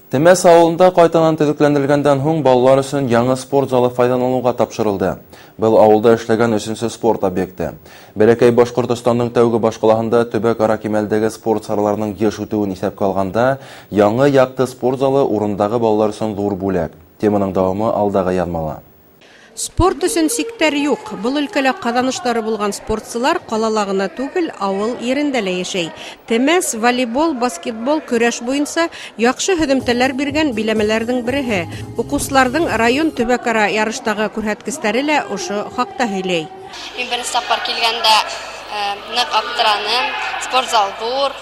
Темәс ауылында ҡайтанан төҙөкләндерелгәндән һуң балалар өсөн яңы спорт залы файҙаланыуға тапшырылды. Был ауылда эшләгән өсөнсө спорт объекты. Бәләкәй Башҡортостандың тәүге башҡалаһында төбәк-ара кимәлдәге спорт сараларының йыш үтеүен иҫәпкә алғанда, яңы яҡты спорт залы урындағы балалар өсөн ҙур бүләк. Теманың дауамы алдағы яҙмала. Спорт өсөн сиктәр юҡ. Был өлкәлә ҡаҙаныштары булған спортсылар ҡалала ғына түгел, ауыл ерендә лә йәшәй. Темәс, волейбол, баскетбол, көрәш буйынса яҡшы һөҙөмтәләр биргән биләмәләрҙең береһе. Уҡыусыларҙың район төбәк-ара ярыштағы күрһәткестәре лә ошо хаҡта һөйләй. Мин беренсе тапҡыр килгәндә ныҡ аптыраным. Спортзал ҙур,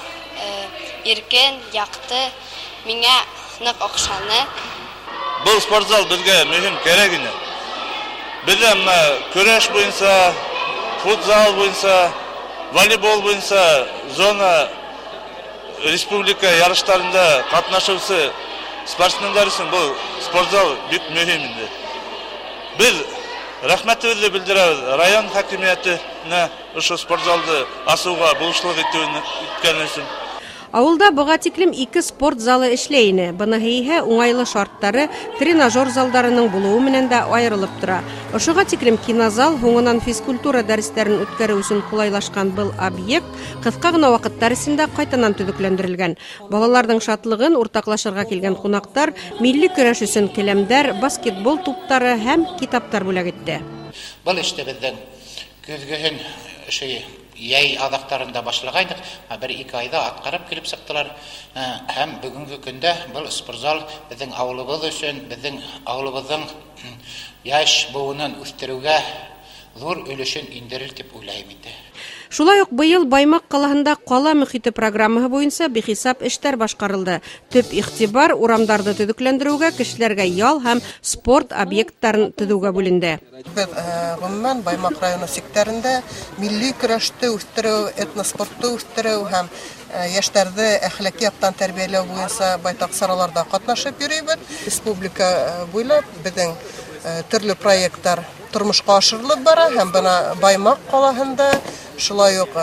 иркен, яҡты. Миңә ныҡ оҡшаны. Был спортзал беҙгә мөһим, кәрәк ине. Беҙҙә мына көрәш буйынса, футзал буйынса, волейбол буйынса зона республика ярыштарында ҡатнашыусы спортсмендар өсөн был спортзал бик мөһим инде. Беҙ рәхмәтебеҙҙе белдерәбеҙ район хакимиәтенә ошо спортзалды асыуға булышлыҡ иткән өсөн. Ауылда быға тиклем 2 спорт залы эшләй ине. Быныһы иһә уңайлы шарттары, тренажер залдарының булыуы менән дә айырылып тора. Ошоға тиклем кинозал, һуңынан физкультура дәрестәрен үткәреү өсөн ҡулайлашҡан был объект ҡыҫҡа ғына ваҡыттар эсендә ҡайтанан төҙөкләндерелгән. Балаларҙың шатлығын уртаҡлашырға килгән ҡунаҡтар милли көрәш өсөн келәмдәр, баскетбол туптары һәм китаптар бүләк итте. Был эште беҙҙең көҙгөһөн йәй аҙаҡтарында башлағайныҡ, бер-ике айҙа атҡарып килеп сыҡтылар. Һәм бөгөнгө көндә был спортзал беҙҙең ауылыбыҙ өсөн, беҙҙең ауылыбыҙҙың йәш быуынын үҫтереүгә ҙур өлөшөн индерер тип уйлайым инде. Шулай уҡ быйыл Баймаҡ ҡалаһында ҡала мөхите программаһы буйынса бихисап эштәр башҡарылды. Төп иғтибар урамдарҙы төҙөкләндереүгә, кешеләргә ял һәм спорт объекттарын төҙөүгә бүленде. Беҙ ғөмүмән Баймаҡ районы сиктәрендә милли көрәште үҫтереү, этноспортты үҫтереү һәм йәштәрҙе әхлаҡи яҡтан тәрбиәләү буйынса байтаҡ сараларҙа ҡатнашып йөрөйбөҙ. Республика буйлап беҙҙең төрлө проекттар тормошҡа ашырылып бара һәм бына Баймаҡ ҡалаһында шулай уҡ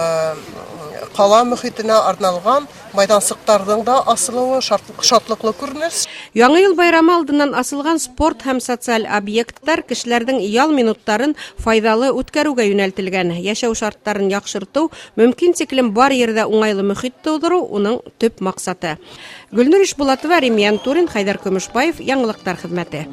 ҡала мөхитенә арналған майҙансыҡтарҙың да асылыуы шатлыҡлы күренеш. Яңы йыл байрамы алдынан асылған спорт һәм социаль объекттар кешеләрҙең ял минуттарын файҙалы үткәреүгә йүнәлтелгән. Йәшәү шарттарын яҡшыртыу, мөмкин тиклем бар ерҙә уңайлы мөхит тыуҙырыу уның төп маҡсаты. Гөлнур Ишбулатова, Римьян Турин, Хәйҙәр Көмөшбаев, Яңылыҡтар хеҙмәте.